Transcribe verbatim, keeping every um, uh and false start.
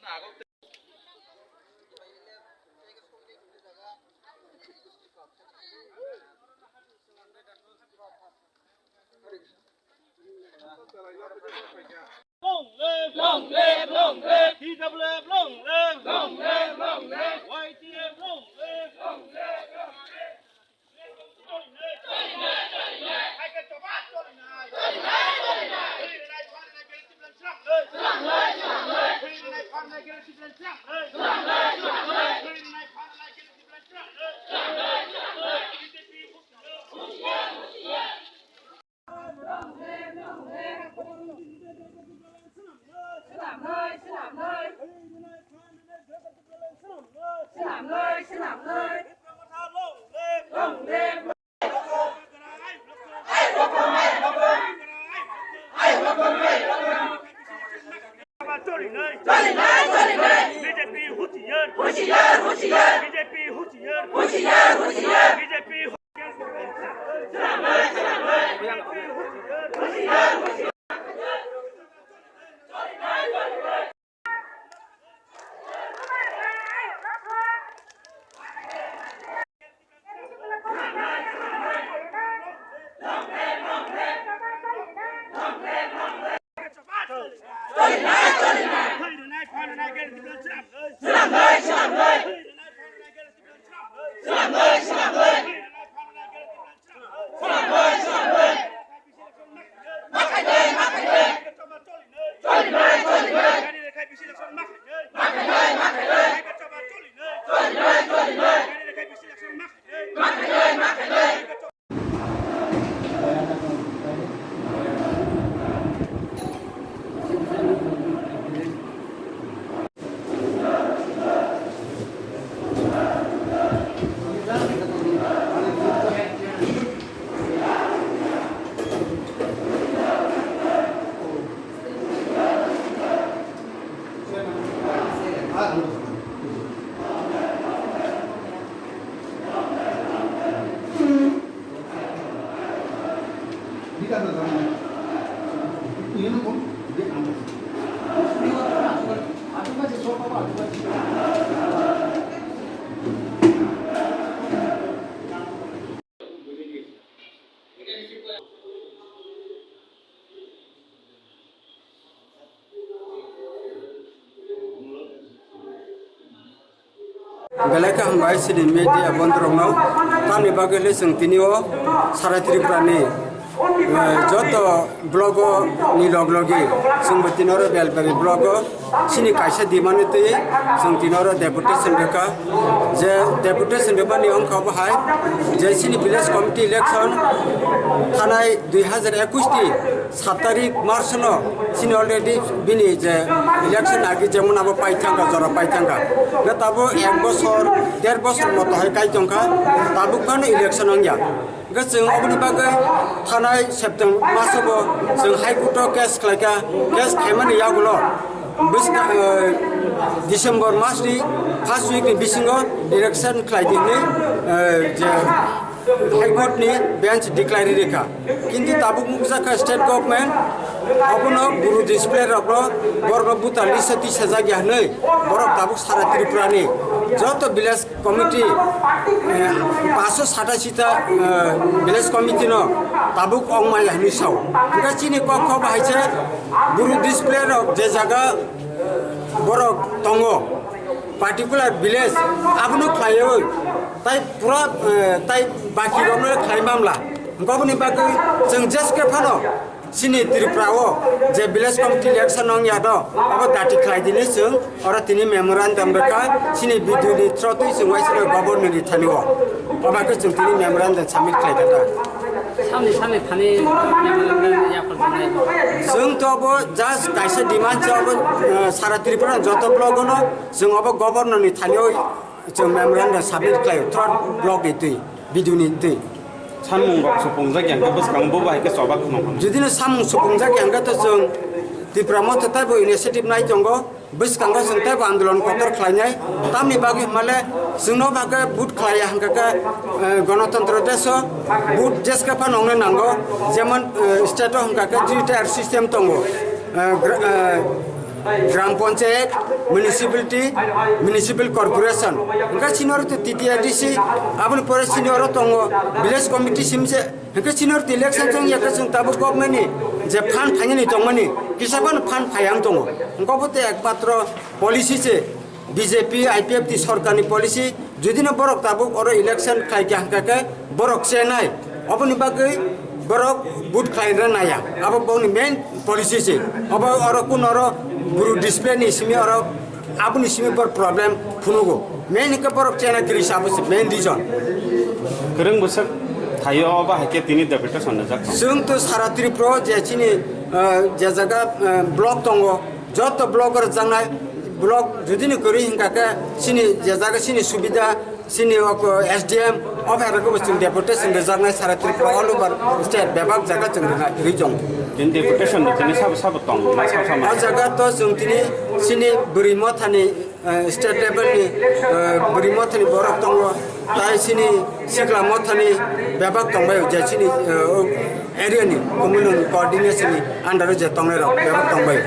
Long live, long live, long live. T W F long live, long live, long live. Y T F long live, long live, long live. B J P Hushiyar, Hushiyar, Hushiyar. B J P Hushiyar, Hushiyar, Hushiyar. B J P Belai khe hambai chini media bondorokno. Tamni bagwi le chwng tini o sara Tripura ni, eh, joto blogo ni log logi chwngbo tini oro Belpari blogo chini kaisa demand ni twi chwng tini oro deputation rwkha. Je deputation rwmani wngkha obo hai je chini village committee election thanai dui hazar ekush ni sat tarik March no chini already bini je election agi jemon abo pai thangkha, jora pai thangkha. Hwnkhe tabuk ek bosor, der bosor moto hai kai tongkha, tabuk phano election wngya. Hwnkhe chwng oboni bagwi thanai September masobo chwng High Court o case khlaikha, case khaimani yagulo bwskang, eh, December mas ni first week ni bisingo election khlai di hinwi, eh, je High Court ni bench declare rikha. Kintu tabuk nukjakha state government abono buru display rokno borokno buta list o tisajak ya hinwi borok tabuk sara Tripura ni joto village committee, eh, paanso satashi ta, eh, village committee no tabuk ongma ya hinwi sao. Hwnkhe chini kok kok bai hai se buru display rok je jaga borok tongo, particular village, abono khlaiwi tai pura, eh, tai baki rokno khlai mamla. Hwnkhe oboni bagwi chwng jeske phano chini Tripura o je village committee election wngya do, abo dati khlai dini chwng oro tini memorandum rwkha, chini B D O ni through twi chwng uaisino governor ni thani o. Obo khe chwng tini memorandum submit khlai kha ta. Samni samni thani memorandum yapharjaknai. Chwng to bo just kaisa demand se obo, eh, sara Tripura joto block ono chwng obo governor ni thani o chwng memorandum submit khlai third block ni twi, B D O ni twi. Samung rok supungjak yang khe bwskango bo bai khe choba khno. Jodi no samung supungjak yang khe to chwng Tipra Motha tei bo initiative nai tongo. Bwskango chwng teibo andolon kotor khlainai, tamni bagwi hwnmale chwngno bagwi vote khlaiya hwnkha khe, eh, Ganatantro desh o vote jeske phano wngnai nango, jemon, eh, state o hwnkha khe three tier system tongo, eh, gra-, eh, Gram Panchayat, Municipality, Municipal Corporation, hingke senior to T T R D C, aboni pore senior tongo, Village Committee simse, hingke senior to election chong yaka chong tabuk government ni je fund phainani tongmani, kisa phano fund phaiya wng tongo. Hingke bo te ekmatro policy se, B J P, I P F T sorkarni policy, judino borok tabuk oro election khlai kha hingka khe borok chenai, oboni bagwi borok vote khlai rwna naya, abo bokni main policy se. Obo oro kun oro buru display ni simi oro aboni simi bor problem phunugo. Main hingke borok chena kiri sabo se main reason. Kwrwng bwswk thaio obo hai khe tini deputation rwjak tongo. Chwng to sara Tripura je chini, eh, je jaga, eh, block tongo, joto block o rwjaknai, block judini kwrwi hingka khe chini je jaga chini subida, chini o S D M, o hai rokbo chwng deputation rwjaknai sara Tripura all over state bebak jaga chwng rwna rwi tongo. Tini deputation ni tini sabo sabo tong, ma sabo sabo. O jaga to chwng tini chini bwrwi mothani, eh, state level ni, eh, bwrwi mothani borok tongo, tai chini sikla mothani bebak tongbai je chini, eh, o area ni communal coordination ni under o je tongnai rok bebak tongbai.